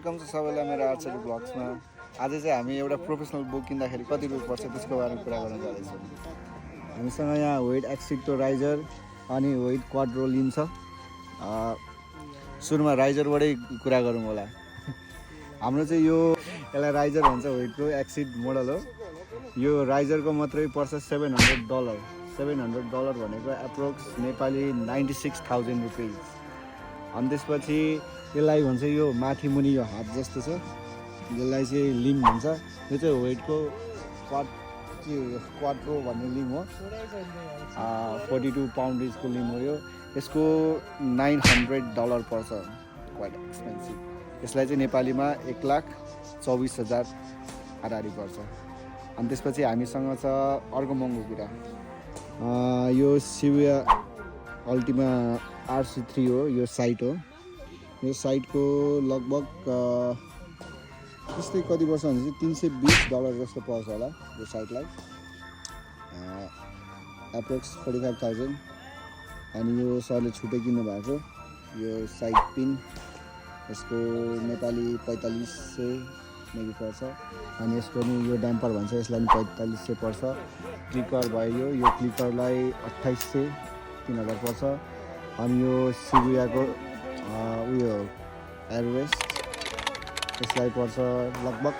Welcome छ सबैलाई मेरो आर्चरी ब्लग्समा। आज चाहिँ हामी एउटा प्रोफेसनल बुक किन्दाखेरि कति रुपियाँ पर्छ त्यसको बारेमा कुरा गर्न जाँदैछौँ। हामीसँग यहाँ वेट एक्सिक्टो राइजर अनि वेट क्वाड्रो लिन्छ। सुरुमा राइजरबाटै कुरा गरौँ होला। हाम्रो चाहिँ यो यसलाई राइजर भन्छ, वेटको एक्सिड मोडल हो। यो राइजरको मात्रै पर्छ $700। $700 भनेको एप्रोक्स नेपाली 96,000 रुपियाँ। अनि त्यसपछि यसलाई भन्छ यो माथि मुनि यो हात जस्तो छ, यसलाई चाहिँ लिम भन्छ। यो चाहिँ वेटको क्वाड्रो भन्ने लिम हो। 42 पाउन्डेजको लिम हो यो। यसको $900 पर्छ, क्वाइट एक्सपेन्सिभ। यसलाई चाहिँ नेपालीमा 1,24,000 हाराहारी पर्छ। अनि त्यसपछि हामीसँग छ अर्को महँगो कुरा, यो शिविया अल्टिमा RC3 हो। यो साइट हो। यो साइटको लगभग त्यस्तै कति पर्छ भने चाहिँ $320 जस्तो पर्छ होला यो साइटलाई, एप्रोक्स 45,000। अनि यो सरले छुट्टै किन्नु भएको यो साइड पिन, यसको नेपाली 4500 मेगी पर्छ। अनि यसको नि यो ड्याम्पर भन्छ, यसलाई पनि 4500 पर्छ। क्लिकर भयो, यो क्लिकरलाई 2800 $3000 पर्छ। अनि यो शिवियाको उयो एयरवेस्ट, यसलाई पर्छ लगभग